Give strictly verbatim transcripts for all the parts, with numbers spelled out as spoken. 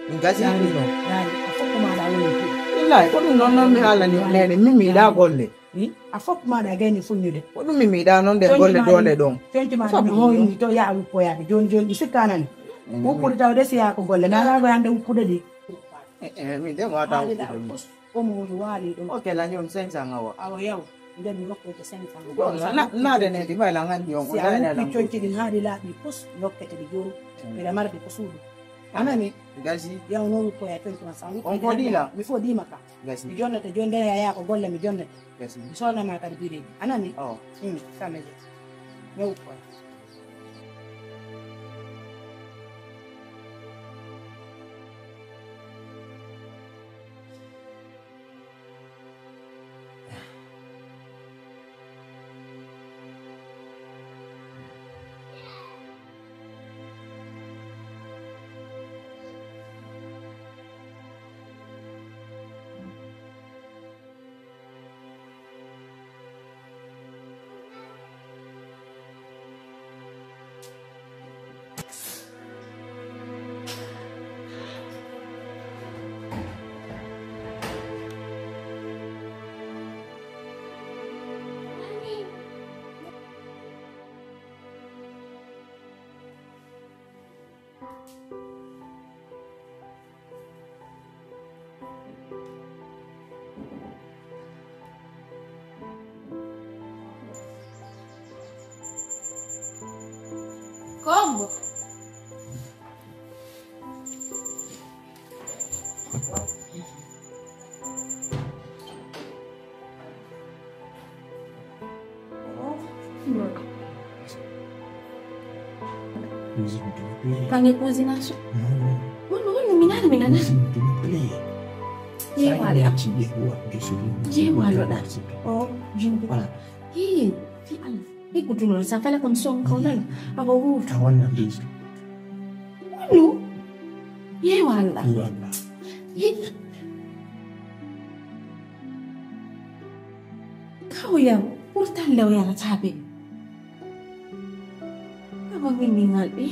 Min gasi ɗi ɗon. Yaani, a fof ko maaɗa woni ɗum. Billahi, ko ɗum noon noon mi haalani on neene, min mi yiɗaa golle. Hmm? A fof ko maaɗa gayni fuññude. Ko ɗum min mi yiɗaa noon ɗe golle doole ɗon. Conci maaɗa mi hoyni to yaa wuppoyaade. Jooni jooni ɗi sikkaanani. Mm. Wuppude tawde si yaa ko golle. Naanaa ko hannde wuppude ɗi. Eh, eh, min de mi waɗa wuppude min. Omo woni waali ɗum. Ok, la ñoom cinq cents nga wa. Awa yaw, nden mi rokkete cinq cents. Bon, na, na de ne di, may la ngan di on. Si a wuppi conci ɗin haa ɗi laaɓi pus, rokkete ɗi jooni. Mm. Mbiɗa mara ɗi ko suudu. A nani? Gasi. Yaw no wuppoya conci ma sa wuppi. On ko ɗi la? Mi fof ɗi ma ka. Gasi. Mi jonnete jooni nden a yaa ko golle mi jonnete. Gasi. Mi soodana ma kadi bireeji. A nani? Oh. Mm, kala je. No wuppoya. Kombo. Kange kuuzinaaso. Wonno, wonno, mi nani, mi nani. Jeewa alɗa. Jeewa alɗa. Oh, jumbo. Voilà. Hii, fi Allah. Hii, kutuno sa fala kon son kaw nan. Aba wu. Tawanna please. Wonno. Jeewa alɗa. Jeewa alɗa. Hii. Kaw yam, ɓurtan lew yarataaɓe. Aba winningal ɓe.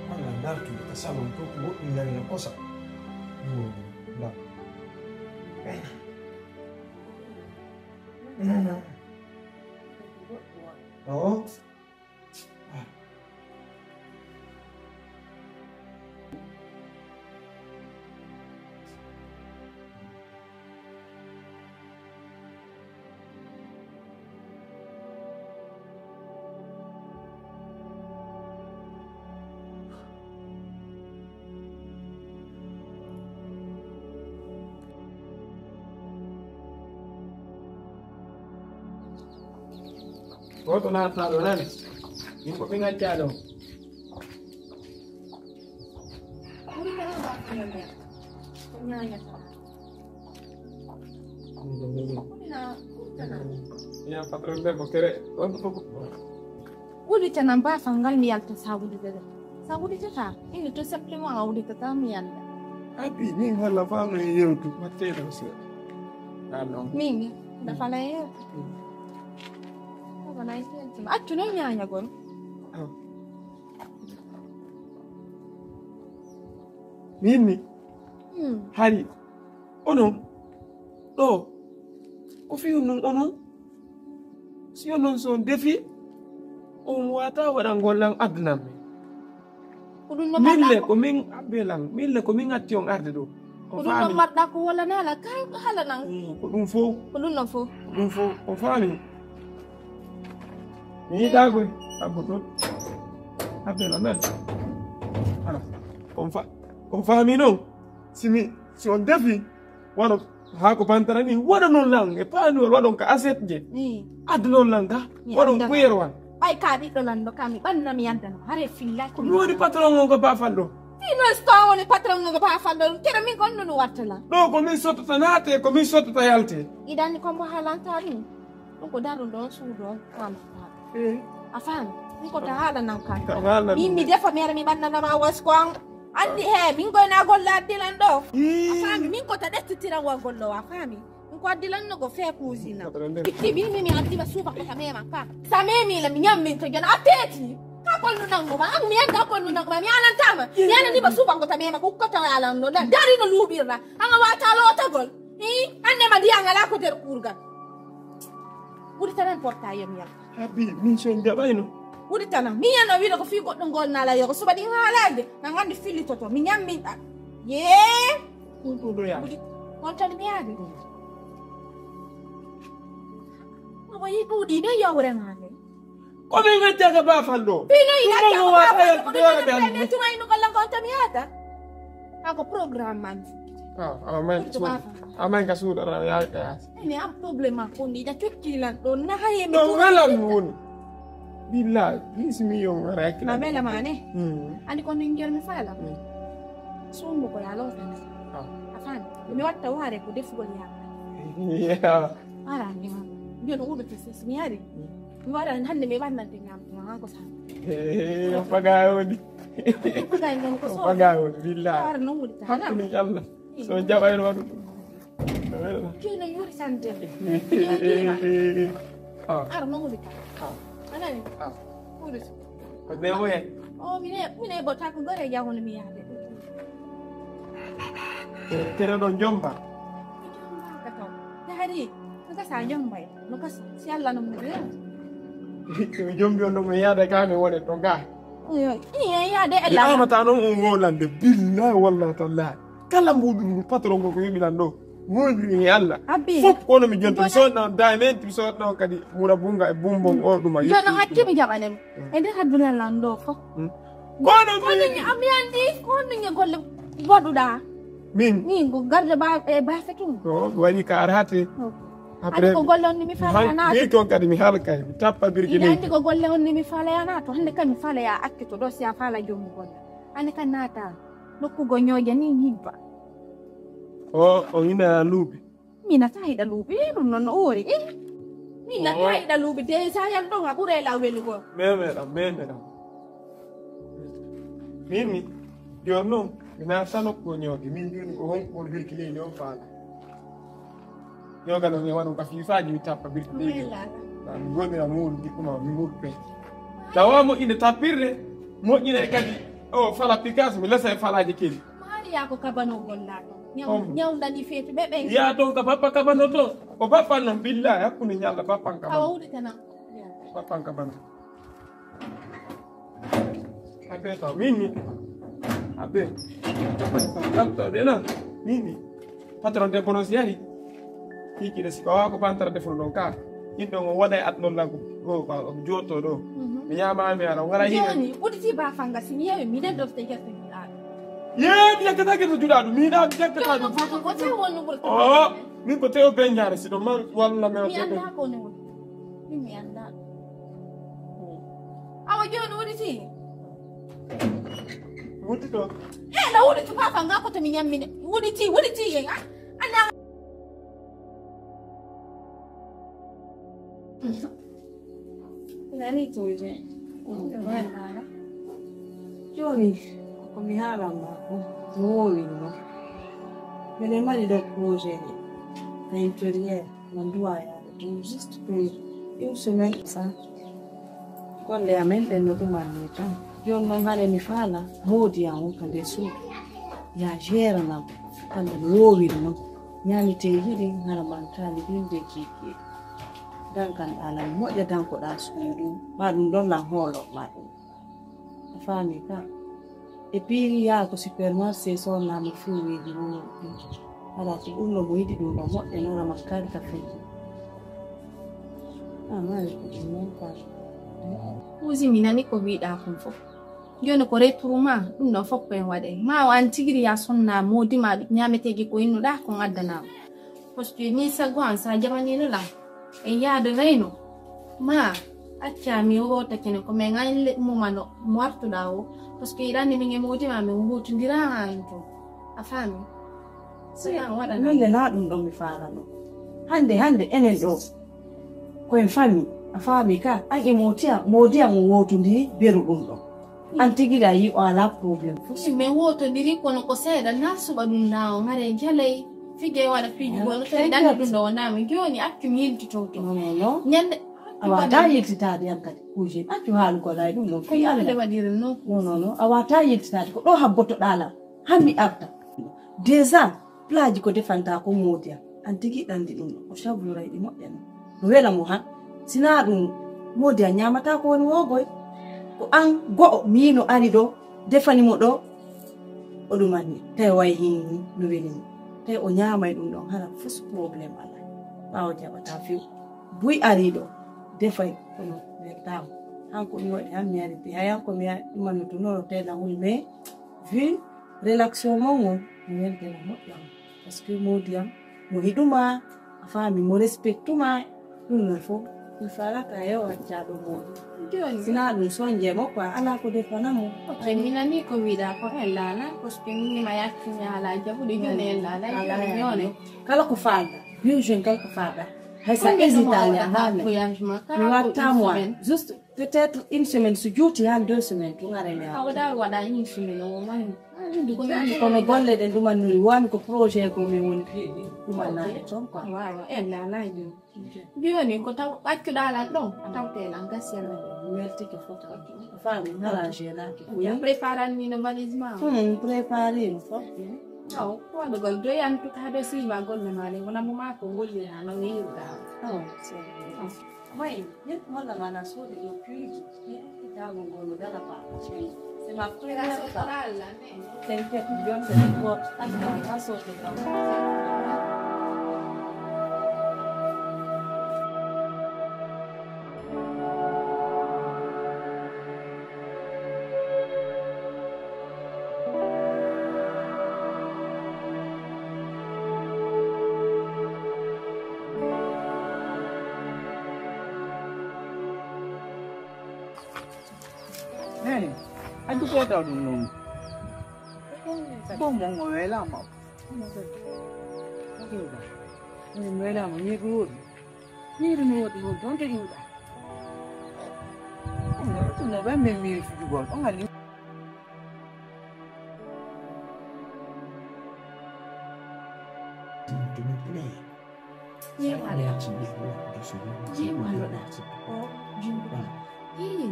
Walla ndartude ka salon to ko woɗɗi nani no kosa. Nda. Awo. Goto naata ɗo nane. Min ko ɓe ngacca ɗo. Ina patron de ko kere. Wuli tana ba fangal mi yalta sa wuli de. Sa wuli tata. Ini to sepli mo a wuli tata mi yalta. Abi ni wala fa no yewtu matero se. Alon. Mingi da fala yewtu. Baba na yewtu. Accu no nyanya gon. Minni. Hmm. Hari. Onon ɗo ko fii on non onon. Si on non so on defi on wata waɗangol lan aduna men. Ko ɗum no min le marɗa ko ko min abbe lan min le ko min atti on arde ɗo. Ko ɗum no marɗa ko wala nala kay ko hala nan. Mm, ko ɗum fof ko ɗum no fof. Ɗum fof o faami. Mi yiɗa koy abbo ɗon abbe lan nan. Ala on fa on faami non. Si mi si on defi waɗon haako bantara ni waɗa noon lan e paaniwol waɗon ka aset je. Adda noon lan ka waɗon kuyerwal. Ɓay ka ɓiɗɗo lanɗo ka mi ɓanna mi yaddano hare fillaki. Ko mi woni patron on ko bafal ɗo. Fino est ce que on woni patron on ko bafal ɗo kere min kon nunu watta lan. Ɗo ko min sottata naate ko min sottata yalte. Iɗanni kombo halanta ɗum. Ɗum ko daru ɗon suudu on wamata. A faami. Min ko ta haala nan kan. Min mi defa mi ara mi ɓanna nama was ko an. Andi he min goyna golle addilan ɗo. A faami min ko ta ɗettitiran wa golle wa faami. Min ko addilan no go fe kuzina. Ikki min mi mi addi ba sufa ko ta mema ka. Sa memi la mi nyam min to jona ateti. Ka ko nu nango ma mi yanda ko nu nango ma mi anan tama. Mi anan ni ba sufa ko ta mema ko ko ta alan no. Dari no lubirra. Anga wata lo ta gol. Ii, hannde ma ndiya ngalaa ko nder kuurgal. Wuritanan porta yam yam. Abi, min so en jaɓayno. Wuritanan. Min yano wiɗo ko fii goɗɗo ngol nala yo ko suba ɗin haalaade. Na nganndi fillitoto. Mi ñammin ɗa. Yee. Ɗum ɗum ɗo yaa. Wuri. On tan mi yaade. Omo yi ɗuuɗi ne yawre maa nde. Ko min gaccaka bafal ɗo. Pino ina Ɗum ɗo wa- ay, ɗo wa- ɗo wa- tuma ino golla ko tami yata. Ako programme man. Ah, amen. Ɗum ɗo bafal. Amen ka suuɗa ra ya ya. Ni am problème ma ko ni da cukki lan ɗo na haye mi. No wala mi woni. Billahi, please mi yo ngara yakki. Ma mela mane. Hmm. Ani ko ni ngel mi fala. Hmm. Sundu ko ya lo. Ah. Afan. Mi watta ware ko defugol ya. Yeah. Ara ni ma. Yo no wudu tses mi ari. Mi waɗa hannde mi ɓannante ñaamdu ma ko sa. Eh, o faga woni. O faga woni, billah. Ar no wuli ta. Hakkuni Allah. So jaɓayno waɗu. Kino yuri sante. Ah. Ar no wuli ta. Ah. Anani. Ah. Wuli. Ko be woye. O mine mine bo ta ko gore jahono mi yaade. Tere ɗo jomba. Jomba ka taw. Tahari. Ko gasa jombay. No gasa si Allah no mo rew. Mi jombi on ɗo mi yaada ka mi wone to ga. Iyo, iyo yaade e mi la. Amata noon on wolande billahi wallahi tallahi. Kala mbuɗu patron ko ko yoɓilan ɗo. Wonjumi e Allah. Abbi. Fof kono mi jonti mi sodna on daimen mi sodna on kadi mura bunga e bumbon o ɗuma. Yo no acci mi jaɓanen. E nder aduna lan ɗo fof. Kono mi mi andi honno golle waɗuɗa. Min min ko garde ba e basa kin. O waɗi ka arate. Après ko golle on ni mi fala na. Mi ton kadi mi halkay mi tappa birgini. Andi ko golle on ni mi fala ya na to hande kam mi fala ya akki to do si a fala jomu golle. Ani kan nata nokku go nyoje ni hibba. O o ina luubi. Mina tahiɗa luubi ɗum noon no oori. Mina tahiɗa luubi de sa yan ɗon a ɓuray la welugo. Memeɗam memeɗam. Min mi jooni noon mi naatano ko ñoogi min jooni ko honko on wirki leydi on faala. Yoga noon mi waɗum ka fiifaaji mi tappa birki leydi. Mi gomira muɗum dikkuma mi murpe. Tawa moƴƴinde tappirde moƴƴine kadi o fala pikas mi lesa e falaaji kedi. Maari yaa ko kabano gollaaɗo. Ñaw ñaw ndani feetu ɓe ɓe. Yaa toon ka bappa kabano to. Ko bappan noon billahi hakkunde ñalla bappan kabano. Awa wuɗitana. Bappan kabano. Abe to min ni. Abe. Kam to de na. Min ni. Patron de bonos yari. Kiki de siko wa ko bantar de fon don ka. Indo ngo wada at non lango. Go ba o joto do. Mi yama mi ara wala hi. Joni uditi ba fanga si mi yawi mi den do te gerte mi ara. Ye mi yakata ke to juda do mi da mi yakata do. Ko te wonu burta. Oh, min ko teo benjare si do man wala me. Mi anda ko ne. Mi anda. Awa joni uditi. Udito. Eh na uditi ba fanga ko to mi nyammi. Uditi uditi ye. Ana Nani tuje. Jooni ko mi haalan ma ko mi woowinno. Mbeɗe mari ɗo projet ni ka intérieur no nduwa yaade ɗum juste pour une semaine sa golle amen ɗen no ɗumanni tan. Jooni noon hane mi faala moodi an on ka nder suudu ya geranam kala no woowinno. Ñaamiteeji ɗin hara mantali ɗin ɓe kiikiiɗe. Dankan ɗa lan moƴƴa dankoɗa suudu ɗum ma ɗum ɗon lan hoolo ma ɗum. A faami ka e piiri yaa ko supermarché sonnama fruiji wowɗi ɗin. Ala ko ɓurno mo yiɗi ɗum ɗo moƴƴa nora makkari ka feƴƴi. Amari ko ɗum non ka. Usi mi nani ko wiɗa kon fof. Jooni ko retour ma ɗum ɗon fof ko en waɗay ma o an tigiri ya sonna moodi ma ñaameteeji ko innuɗa kon addanama. Parce que ni saggo an sa jamanino lan en yaada reyno ma acca mi wota kene ko min an mumano mo artuɗa o. Parce que iɗanni min e moodi ma min hutodira ha en to a faami. So yan waɗa min de na ɗum ɗon mi faalano hande hande enen ɗo ko en fami. A faami ka, an e Moodiya, Moodiya mo wootondiri beru ɗum ɗo. An tigi la yi o alaa problème. Min wotondiri kono ko seeɗa na suɓa ɗum na o ngare jalay fige waɗa piiji gono kadi ɗanni ɗum ɗo wonami joni accu mi yiltitoto Non, non, non. ñande A wata yiltitaade yan kadi kuuje accu haalugol ay ɗum ɗon fii yande Allah. Waɗiri non. Non, non, non. A wata yiltitaade ko ɗo habbotoɗaa lan. Hammi arta. Déjà plaaji ko defanta ko Moodiya. An tigi ɗandi ɗum ɗo. O sabluray ɗi moƴƴani. No wela mo han. Sinaa ɗum Moodiya ñaamata ko woni wogoy. Ko an go'o miino ari ɗo defani mo ɗo. O ɗumani tawi way hin no weli mo. Tawi o ñaamay ɗum ɗon hara fus problème alaa. Ɓaawo jaɓata few. Buy ari ɗo defay kono weltaama. Hanko ɗum waɗi han mi ari pi hayan ko mi ɗumano to nono tena hul mais vu relaxo mon on mi weltena moƴƴam. Parce que Moodiya mo hiɗuma a faami mo respectuma ɗum non fof il fala ka yew accaɗo moɗo. Sina ɗum sonje mo quoi ala ko defana mo. Ay minani ko wiɗa ko en lala parce que minima yakkiñala jaɓuɗe joni en lala joni yone. Kala ko falɗa bien jeune kala ko falɗa. Hay sa hésitali a haami mi wattamo an juste peut-être une semaine so juuti han deux semaines tun aremi hawdar waɗa une semaine o mani. Kono golle ɗe ndumannoɗi woni ko projet ko min woni piiɗi ɗumannaɗe toon quoi. Wawa en lalaji joni ko taw ɓaccuɗa lan ɗon a tawte lan gasiyal. Mi weltike fof. Fami arrangé laki. Préparanni no valise ma. Hmm, préparé no fof. Aw waɗugol doyi en tout cas ɗo silma golle ma ɗe wona mo ma ko gollira no wiruɗa. Aw. Way, yet walla mana soodi ɗo piiji, yet kitaabu ngoo no dala ba. C'est ma première fois. T'inquiète, Dieu te supporte. Attends, va sauter là. Nene, a jogootaw ɗum noon. Bon mon o weelaama. Min weelaama ñiiɗu woodi. Ñiiɗu no woodi noon toon to yimɓe. Ɗum no ɓen min miiri fijugol on halli. Yeewa ɗa. Yeewa ɗa. O jumbo. Ii,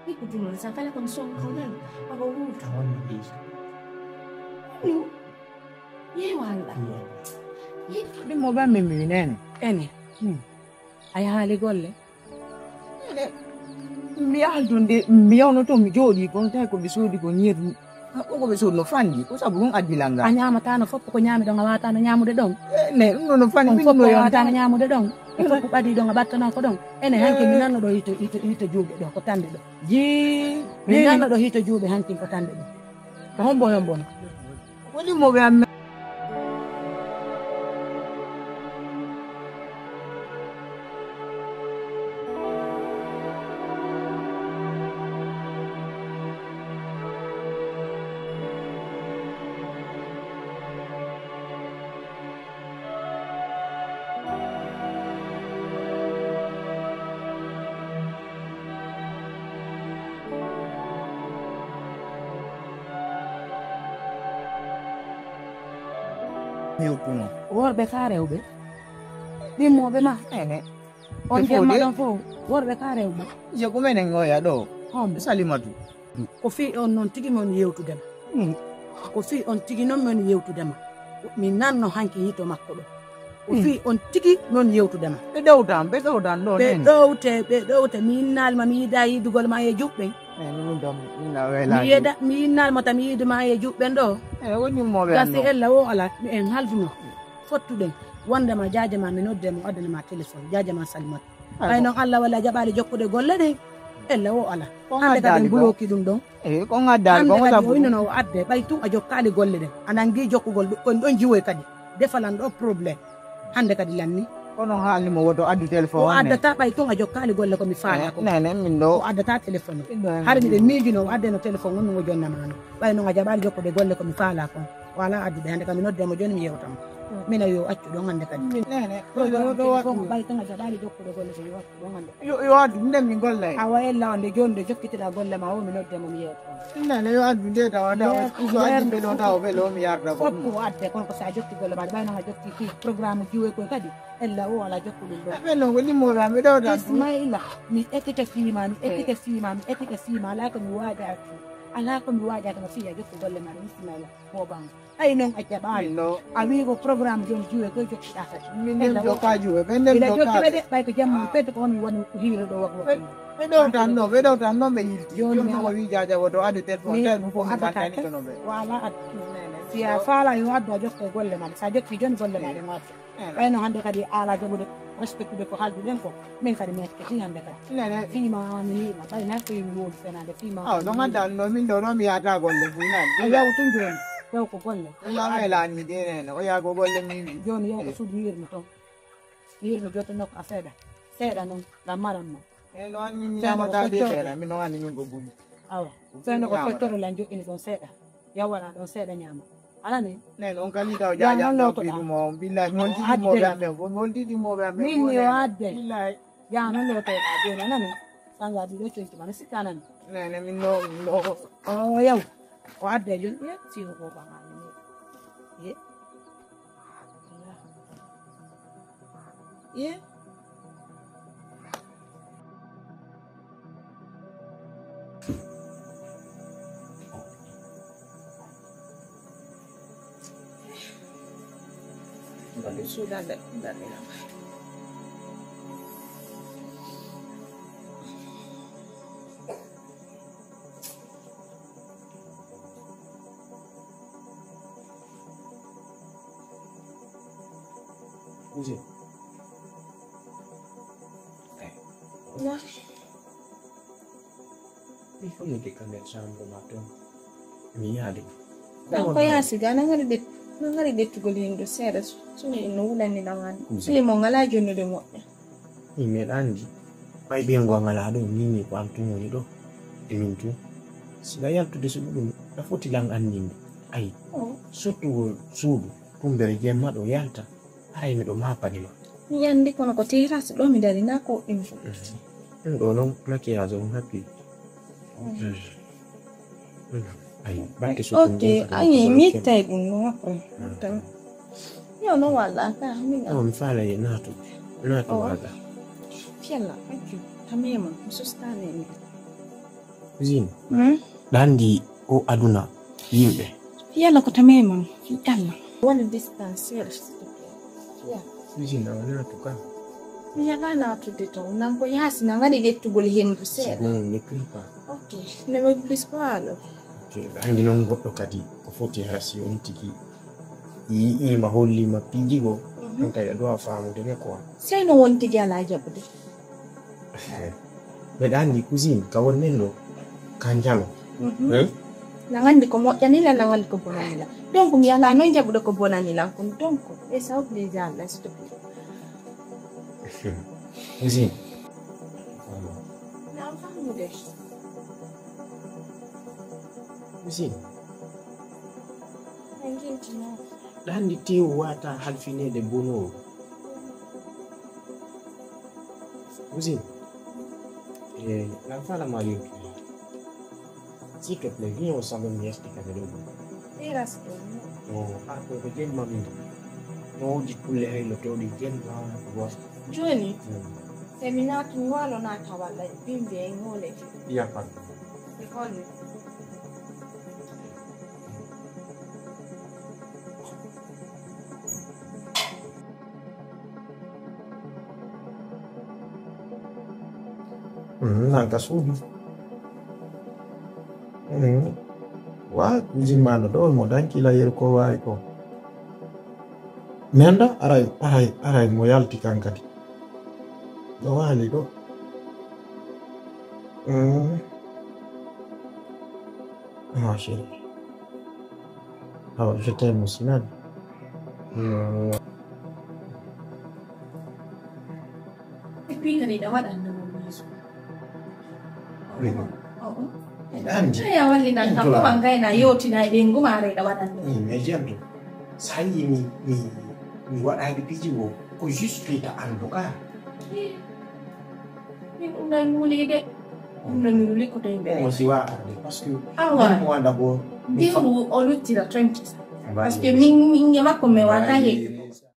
ii ko dunol sa kala kon son ko nan ako wuto. Ɗum yeewa ɗa. Ɗum mo ɓammi mi nene. Ene. A yahaali golle. Mi yahalto nde mi yawnoto mi jooɗi kon tawi ko ɓe soodi ko ñeeru. Ko ko ɓe soodi no fanndi ko sabu ɗum addi lannga. A ñaamatano fof ko ñaami ɗon a waatano ñaamude ɗon. Ne ɗum ɗo no fanndi min fof ko waatano ñaamude ɗon. E fof ko ɓadi ɗon a ɓattano ko ɗon. Ene hanki mi nanno ɗo hito hito hito juuɓe ɗo ko tande ɗo. Ji mi nanno ɗo hito juuɓe hanki ko tande ɗo. Ko hombo hombo no. Woni mo ɓe amme. Worɓe ka rewɓe ɗimmoɓe ma ene on jemma ɗon fof worɓe ka rewɓe je ko menen oya ɗo homɓe salimatu. Ko fii on noon tigi mi woni yewtudema. Ko fii on tigi noon mi woni yewtudema. Mi nanno hanki hito makko ɗo. Ko fii on tigi mi woni yewtudema. Ɓe ɗowtan ɓe ɗowtan ɗo ɓe ɗowte ɓe ɗowte mi innaali ma mi yiida yiidugol ma e juɓɓen. Mi innaali ma ta mi yiidu ma e juɓɓen ɗo. Gasi ella wo ala en halduno. Fottuɗen wondema jaaje ma mi nodde mo addana ma téléphone jaaje ma salimatu. Ɓay noon Allah walla a jaɓaali jokkude golle ɗen ella wo ala hannde kadi en buloki ɗum ɗon. Eyi ko gaddaali ko hannde kadi o innano o adde ɓay tun a jokkaali golle ɗen a nangi jokkugol ɗum kon ɗon jiwoy kadi defalan ɗo problème hannde kadi lanni. Kono haalni mo woto addu téléphone o addata ɓay tun a jokkaali golle ko mi faala ko nene min ɗo o addata téléphone o hari miɗen miijuno o addeno téléphone on no o jonnamano ɓay noon a jaɓaali jokkude golle ko mi faala kon o ala addude hannde kam mi nodde mo joni mi yewtamo. Mina yo accu ɗon hannde kadi. Min nene, ɗo, ɗo, ɗo waɗɗu. Ɓay tan a jaɓaali jokkude golle, so yo accu ɗon hannde. Yo, yo addu, nden min golla e. Awa ella wonde jooni nde jokkitiɗa golle ma o, mi nodde mo mi yeeto. Nene, yo addu nde tawa, tawa, so addi ɓe ɗo tawa ɓe ɗo mi yarda ko. Foppu o adde, kono ko sa jokki golle ma, ɓay nan a jokki ki programme jiwoy koy kadi, ella o ala jokku ɗum ɗo. Ɓe ɗo ko ɗimmoɓe am, ɓe ɗo tan. Ismaila, mi ekita fiima, mi ekita fiima, mi ekita fiima, ala ko mi waajaaki. Ala ko mi waajaaki no fiya jokku golle ma, Ismaila, boban. Ay non a jaɓaali. Min ɗo. A wii ko programme jooni juwe koye jokkiɗa kadi. Min nem ɗo ka juwe, ɓe nem ɗo ka. Ɓe de, ɓay ko jamma, ɓe ko on woni ko hiiro ɗo wakko. Ɓe, ɓe ɗo tan no, ɓe ɗo tan no ɓe yilti. Jooni jooni mi ko wi jaja woto adu téléphone, tawi ɗum fof mi battani kono ɓe. Wala addu. Si a faala yo addu a jokko e golle ma, sa jokki jooni golle ma ɗe ngorta. Ɓayno hannde kadi ala jaɓude respectude ko haalduɗen ko. Min kadi mi ekkiti hannde kadi. Nene. Fii ma mi yiɗi ma, ɓay nan ko yimɓe woni fenaande fii ma. Aw, ɗo ngadda ɗum ɗo, min ɗo, ɗo mi yahata golle buy nan. A yaw tun jooni, ɗo ko golle. Ɗum ɗo mi laani mi ɗe nene, o yaha ko golle mi yiɗi. Jooni yaw ko suudu yirmi toon. Yirmi jotto nokka seeɗa. Seeɗa noon, ɗam maran ma. E no anni mi ñamata de feere, mi no anni min ko buy. Awa, feere ko fettoro lan joɗɗini ɗon seeɗa. Yaw waɗa ɗon seeɗa ñaama. Alani? Nen on kadi taw jaaja no fi ɗum on. Billahi, mon tigi mo be amen, mon tigi mo be amen. Min yo adde. Billahi. Ya no lo to da de na nan. Sanga di do twenty man sika nan. Nene min no, min no. O yaw. O adde jun ye si ko ba ma ni. Ye. Ye. Mbaɗi suuɗa nde, mbaɗi. Kuje. Ay. Na. Il faut que ka nder chambre ma toon. Mi yaade. Ɗan ko yaasi ga, na ngari det-, na ngari dettugol henndu seeɗa. Su-, sumi ɗum no wulani lan wani. Kuje. Sili mo ngala jonnude moƴƴa. Mi meeɗa anndi. Ɓay ɓiyango am alaa ɗo, min ni ko an tun woni ɗo. E min tun. Siɗa yaltude suudu ɗum, a foti lan anndinde. Ayi, sottugol suudu, tumbere jemma ɗo yalta. Haray miɗo maapani ma. Mi anndi kono ko terrasse ɗo mi dari, na ko ɗum fof. Ɗum ɗo noon maquillage on happy. Ay, batte so ok, ɗum ɗum ayi, mi ittay ɗum no après. Yo no walla ka min. Oh, mi faala ye naatu. Naatu walla. Fiyalla, accu, tamema, mi sustane mi. Zin. Hmm? Ɗa anndi o aduna yimɓe. Fiyalla ko tamema, fi Allah. Woni dispensaire, s'il te plaît. Fiya. Zin, awa naatu ka. Mi yaɓa naatude toon. Nan ko yaasi, nan waɗi ƴettugol henndu seeɗa. Bon, ne prie pas. Ok, ne me bouge pas alors. Ok, anndi noon goɗɗo kadi ko foti hara si on tigi yi'iima, holliima piiji goo, mhm, on kadi a ɗo a faamude ne quoi. Sey no won tigi alaa jaɓude. Mbeɗa anndi cousine, ka wonɗen ɗo, ka njalo. Mhm. Hmm? Na anndi ko moƴƴani lan, na anndi ko bonani lan. Donc, mi alaa noon jaɓude ko bonani lan kon. Donc, e ça oblige Allah, s'il te plaît. Cousine. Na faamude. Cousine. Ɗa anndi teewu wata halfineede bonooru. Cousine. Eh, lan fala ma yonki. S'il te plaît, viens au salon, mi explique avec vous. Terrasse ɗo. Oh, ah, ko ko jemma min. No woodi kulle haylo to ɗi jemma. Jooni, hmm, se mi naatu mi waalo naata walla bimbi e ngole. Iya, pardon. E holmi. Mhm, nan ka suudu. Mhm. Wa, cuisine ma no ɗo, mo danki la yer ko wawi ko. Menda, aray, aray, aray, mo yalti kan kadi. Ɗo wali ɗo. Mhm. Ah, chérie. Awa, je t'aime aussi, nani? Et puis, kadi, ɗa waɗan no mo miiso. Oui. Oh, oh. Ɗa anndi. Eya, walli nan kam, ko ɓangay na yewtina e ɓeyngu ma, aray ɗa waɗan no. Mm, mais jento. Sa yi mi, mi, Waɗaade piiji ngo ko juste ka andu ka. Min ɗum nan wuli de. Ɗum nan wuli ko to yimɓe On si wa arde parce que Awa. Moi d'abord. Diwru o luttira twenty. Parce que min min e makko mi wata he.